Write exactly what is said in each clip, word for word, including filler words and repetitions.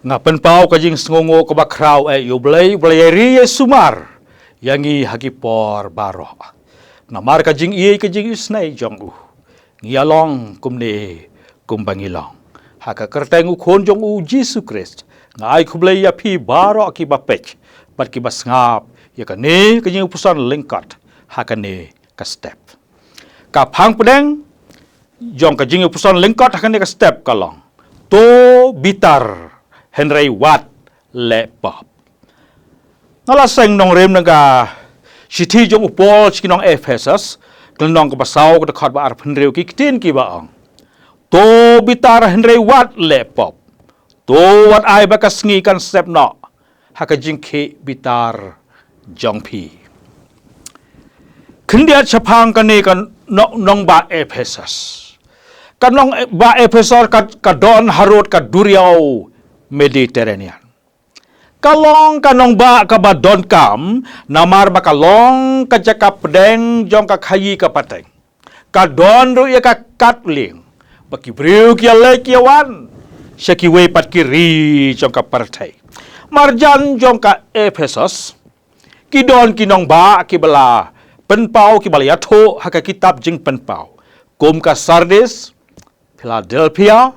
Nga pynpaw ka jingsngewnguh kaba khraw ïa U Blei, U Blei ïa ri ïa sumar ïa ngi ha ki por baroh. Namar ka jingïeit ka jingisynei jong u, ngi ïa long kumne kumba ngi long. Ha ka kyrteng u Khun jong u Jisu Khrist, nga ai khublei ïa phi baroh kiba peit bad kiba sngap ïa kane ka jingpuson lyngkot ha kane ka step. Ka phang pdeng jong ka jingpuson lyngkot ha kane ka step ka long: To bitar hynrei wat leh pop. Nga la seng nongrim na ka shithi jong u Paul sha ki nong Ephesos, ka lynnong kaba saw, ka dkhot ba arphew hynriew, ki ktien kiba ong: To bitar hynrei wat leh pop. To wat ai ba ka sngi kan sep noh ha ka jingkhih bitar jong phi. Khyndiat shaphang kane ka no-, nongbah Ephesos. Ka nongbah Ephesos ka, ka don harud ka duriaw Mediterranean. Ka long ka nongbah kaba donkam, namar ba ka long ka jaka pdeng jong ka khaïi ka pateng. Ka don ruh ïa ka katlieng ba ki briew ki ïa leit ki ïa wan sha kiwei pat ki ri jong ka pyrthei. Marjan jong ka Ephesos ki don ki nongbah kiba la pynpaw, kiba la ïathuh ha ka kitab Jingpynpaw, kum ka Sardis, Philadelphia,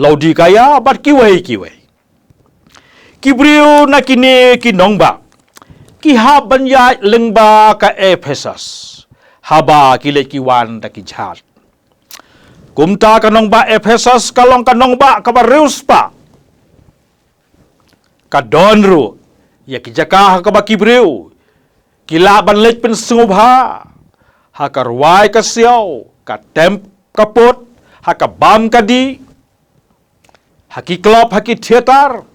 Laodikaia bad kiwei kiwei. Ki briew na kine ki nongbah ki hap ban ïaid lyngba ka Ephesos haba ki leit ki wan da ki jhad. Kumta ka nongbah Ephesos ka long ka nongbah kaba riewspah. Ka don ruh ïa ki jaka ha kaba ki briew ki lah ban leit pynsngewbha, ha ka rwai ka siaw, ka tem ka put, ha ka bam ka dih, ha ki klub, ha ki theater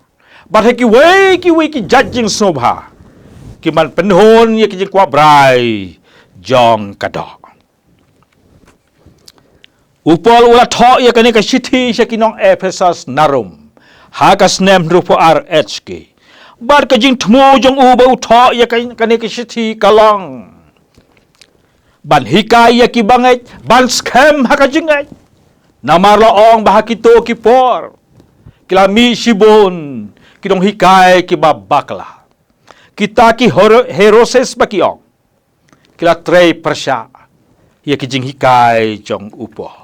bad ha kiwei kiwei ki jait jingsngewbha, ki ban pynhun ïa ki jingkwah brai jong ka doh. U Paul u la thoh ïa kane ka shithi sha ki nong Ephesos na Rom ha ka snem hynriewphew ar H K. Bad ka jingthmu jong u ba u thoh ïa ka-, kane ka shithi ka long ban hikai ïa ki bangeit ban skhem ha ka jingngeit. Namar la ong ba ha kito ki por ki la mih shibun ki nonghikai kiba bakla. Kita ki hero-, heresis ba ki ong, ki la trei pyrshah ïa ki jinghikai jong u Paul.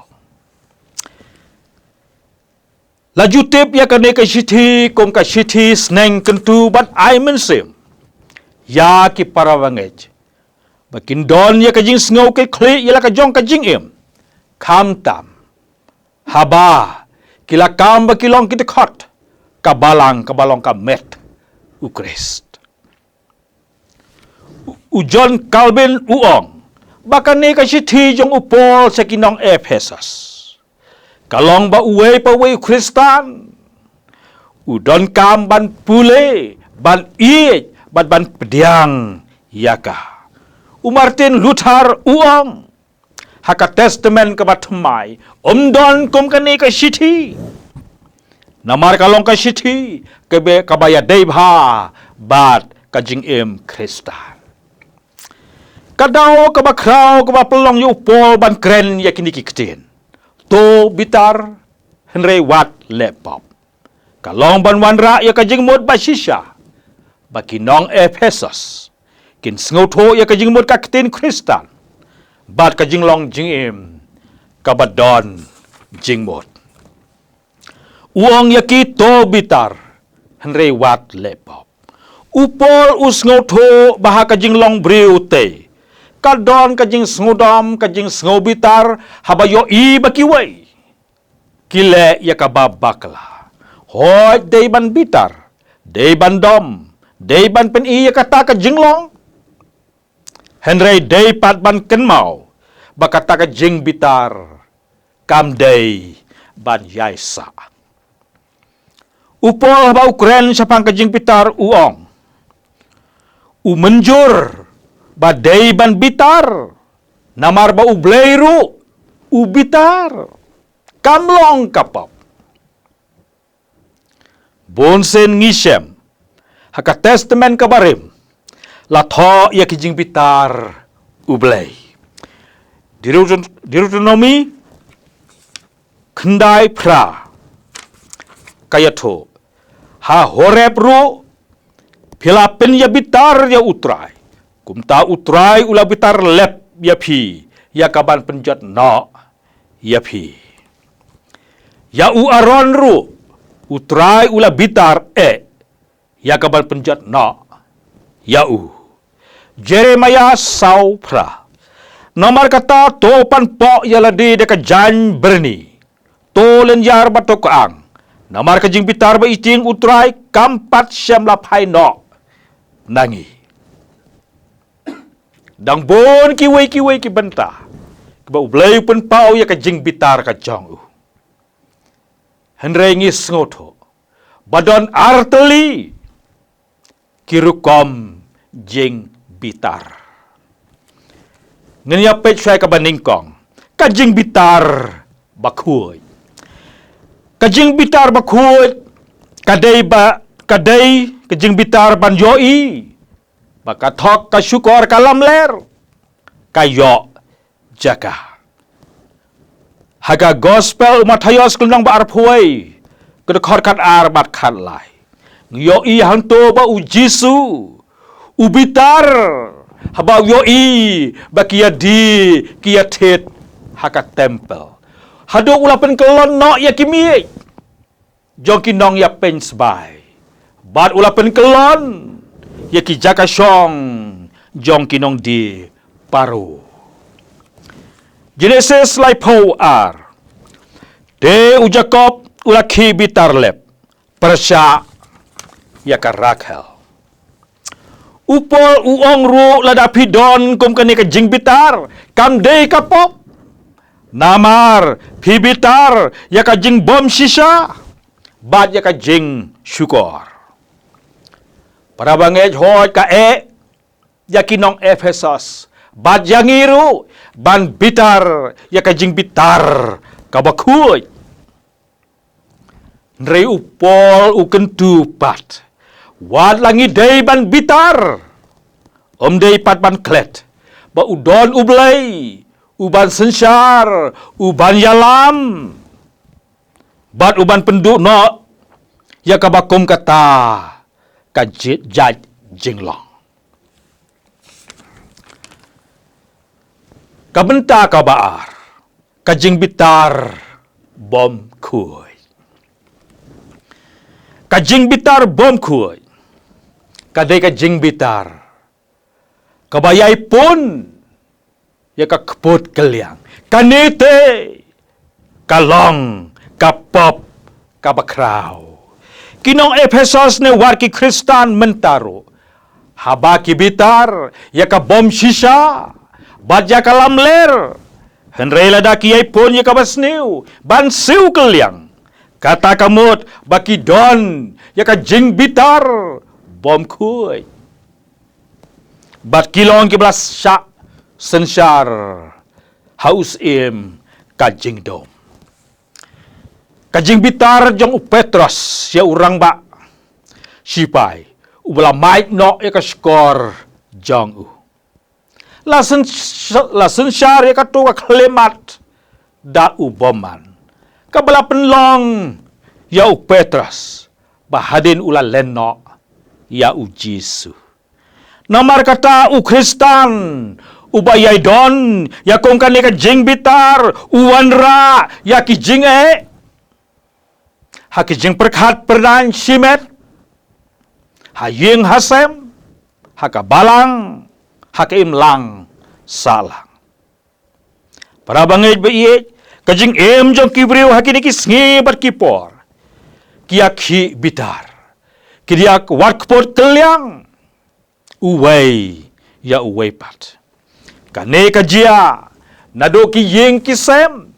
La ju tip ïa kane ka shithi kum ka shithi sneng kyntu bad ai mynsiem ïa ki para bangeit ba kin don ïa ka jingsngew kyrkhlieh ïa la ka jong ka jingim, khamtam haba ki la kam ba ki long ki dkhot ka balang kaba long ka met U Khrist. U John Calvin u ong ba kane ka shithi jong u Paul sha ki nong Ephesos ka long ba uwei pa uwei u Khristan u donkam ban pule, ban ïeit bad ban pdiang ïa ka. U Martin Luther u ong ha ka Testament kaba thymmai, um don kum kane ka shithi. Namar ka long ka shithi kaba, kaba ïadei bha bad ka jingim Khristan. Ka daw kaba khraw kaba pynlong ïa u Paul ban kren ïa kine ki ktien, to bitar hynrei wat leh pop, ka long ban wanrah ïa ka jingmut ba shisha ba ki nong Ephesos kin sngewthuh ïa ka jingmut ka ktien Khristan bad ka jinglong jingim kaba don jingmut. U ong ïa ki to bitar hynrei wat leh pop. U Paul u sngewthuh ba ha ka jinglong briew te ka don ka jingsngewdom, ka jingsngewbitar haba ïohi ba kiwei ki leh ïa kaba bakla. Hooid, dei ban bitar, dei ban dom, dei ban pyni ïa kata ka jinglong. Hynrei dei pat ban kynmaw ba kata ka jingbitar kam dei ban ïaisah. U Paul haba u kren shaphang ka jingbitar u ong, u mynjur ba dei ban bitar, namar ba U Blei ruh u bitar, kam long ka pop. Bun sien ngi shem ha ka Testament kaba rim la thoh ïa ki jingbitar U Blei. Deuteron-, Deuteronomi khyndai phra ka ïathuh, Ha Horeb ruh phi la pynïabitar ïa U Trai, kumta U Trai u la bitar lep ïa phi ïa ka ban pynjot noh ïa phi. Ïa u Aaron ruh U Trai u la bitar eh ïa ka ban pynjot noh ïa u. Jeremiah saw phra. Namar kata to pan poh ïa lade da ka jaiñ byrni, to lynñiar bad to kyang, namar ka jingbitar ba ïing U Trai kam pat shym la phai noh na ngi. Dang bun kiwei kiwei ki bynta kiba U Blei u pynpaw ïa ka jingbitar ka jong u. Hynrei ngi sngewthuh ba don artylli ki rukom jingbitar. Ngin ïa peit shuwa kaba nyngkong, ka jingbitar bakhuid. Ka jingbitar bakhuid ka dei ba, ka dei ka jingbitar ban ïohi ba ka thok ka shukor ka lamler ka ïoh jaka. Ha ka Gospel u Mathaios ka lynnong ba arphew, ka dkhot khatar bad khatlai, ngi ïohi hangto ba U Jisu u bitar haba u ïohi ba ki ïa die ki ïa thied ha ka templ. Haduh u la pynkyllon noh ïa ki miej jong ki nongïapeiñ sbai bad u la pynkyllon ïa ki jaka shong jong ki nongdie paru. Genesis laiphew ar. Te u Jakob u la khih bitar lep pyrshah ïa ka Rakhel. U Paul u ong ruh lada phi don kum kane ka jingbitar kam dei ka pop. Namar phi bitar ïa ka jingbym shisha bad ïa ka jingshukor. Para bangeit, hooid ka eh ïa ki nong Ephesos bad ïa ngi ruh ban bitar ïa ka jingbitar kaba khuid. Hynrei u Paul u kyntu pat, wat la ngi dei ban bitar, ym dei pat ban klet ba u don U Blei u ban synshar, u ban ïalam bad u ban pynduh noh ïa kaba kum kata ka ji-, jait jinglong. Ka bynta kaba ar, ka jingbitar bymkhuid. Ka jingbitar bymkhuid ka dei ka jingbitar kaba ïai pun ïa ka kput kylliang. Kane te ka long ka pop kaba khraw. Ki nong Ephesos ne wat ki Khristan mynta ruh, haba ki bitar ïa ka bym shisha bad ïa ka lamler, hynrei lada ki ïai pun ïa kaba sniew ban siew kylliang, kata ka mut ba ki don ïa ka jingbitar bymkhuid. Bad ki long kiba la shah synshar ha u Syiem ka jingdum. Ka jingbitar jong u Petros ïa u rangbah shipai uba la mait noh ïa ka shkor jong u, la syn-, la synshar ïa kato ka khyllipmat da u bymman, kaba la pynlong ïa u Petros ba hadien u la len noh ïa u Jisu. Namar kata u Khristan uba ïai don ïa kum kane ka jingbitar u wanrah ïa ki jingeh ha ki jingpyrkhat pyrdaiñ shimet, ha ïing ha sem, ha ka balang, ha ka imlang sahlang. Para bangeit ba ïeit, ka jingim jong ki briew ha kine ki sngi bad ki por ki ïa khih bitar, ki ïa wat kput kylliang uwei ïa uwei pat. Kane ka jia naduh ki ïing ki sem,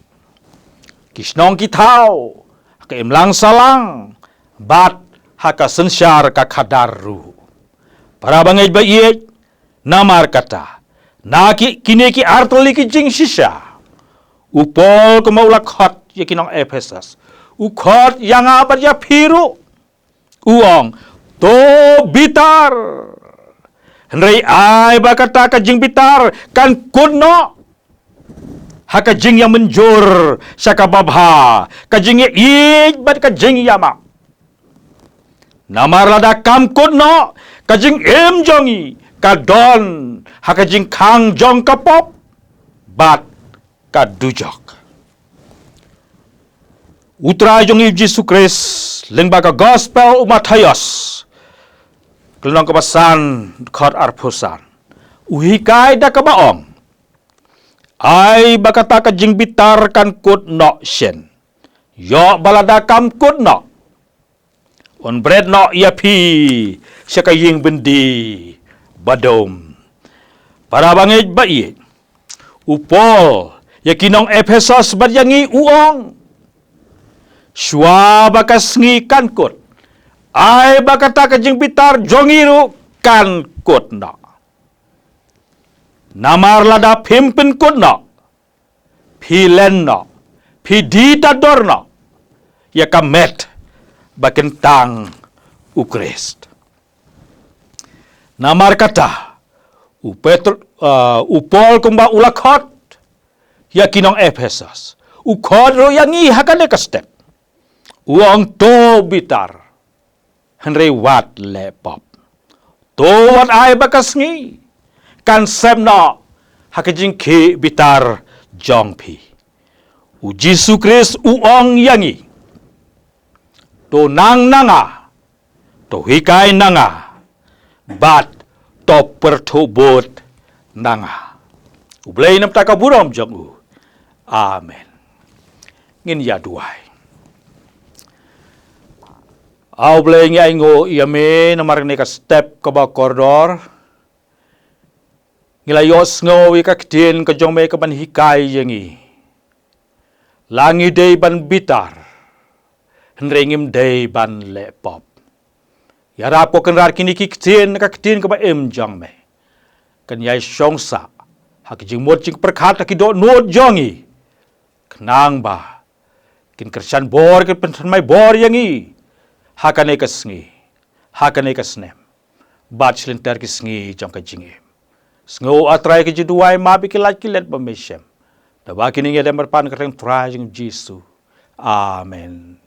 ki shnong ki thaw, ha ka imlang sahlang bad ha ka synshar ka khadar ruh. Para bangeit ba ïeit, namar kata, na ki, kine ki artylli ki jingshisha, u Paul kumba u la khot ïa ki nong Ephesos, u khot ïa nga bad ïa phi ruh, u ong, to bitar. Hynrei ai ba kata ka jingbitar kan kut noh ha ka jingïamynjur sha kaba bha, ka jingïaieit bad ka jingïamap. Namar lada kam kut noh, ka jingim jong ngi ka don ha ka jingkhang jong ka pop bad ka dujok. U Trai jong ngi Jisu Khrist, lyngba ka gospel u Mathaios, ka lynnong kaba san, dkhot arphew san, u hikai da kaba ong: Ai ba kata ka jingbitar kan kut noh shen. Ïoh ba lada kam kut noh, un bret noh ïa phi sha ka ïing byndi badum. Para bangeit ba ïeit, u Paul ïa ki nong Ephesos bad ïa ngi u ong: Shuwa ba ka sngi kan kut, ai ba kata ka jingbitar jong ngi ruh kan kut noh. Namar lada phim pynkut noh, phi len noh, phi die tador noh ïa ka met ba kyntang u Khrist. Namar kata, u Petr, uh, u Paul kumba u la khot ïa ki nong Ephesos, u khot ruh ïa ngi ha kane ka step. U ong: To bitar, hynrei wat leh pop. To wat ai ba ka sngi kan sep noh ha ka jingkhih bitar jong phi. U Jisu Khrist u ong ïa ngi: To nang na nga, to hikai na nga, bad to pyrthuh bud na nga. U Blei na bynta ka burom jong u. Amen. Ngin ïa duwai. A U Blei, ngi ainguh ïa me namar kane ka step kaba kordor. Ngi la ïohsngew ïa ka ktien ka jong me kaban hikai ïa ngi. La ngi dei ban bitar, hynrei ngim dei ban leh pop. Ïarap ko Kynrad, kine ki ktien, ka ktien kaba im jong me, kan ïai shong sah ha ki jingmut jingpyrkhat, ha ki dohnud jong ngi, khnang ba kin kyrshan bor, kin pynthymmai bor ïa ngi ha kane ka sngi, ha kane ka snem, bad shilynter ki sngi jong ka jingim. Sngew, A Trai, ki jingduwai, map ïa ki lait ki let ba me shem. Da ba kine ngi ïa dem bad pan ha ka kyrteng Trai jong U Jisu. Amen.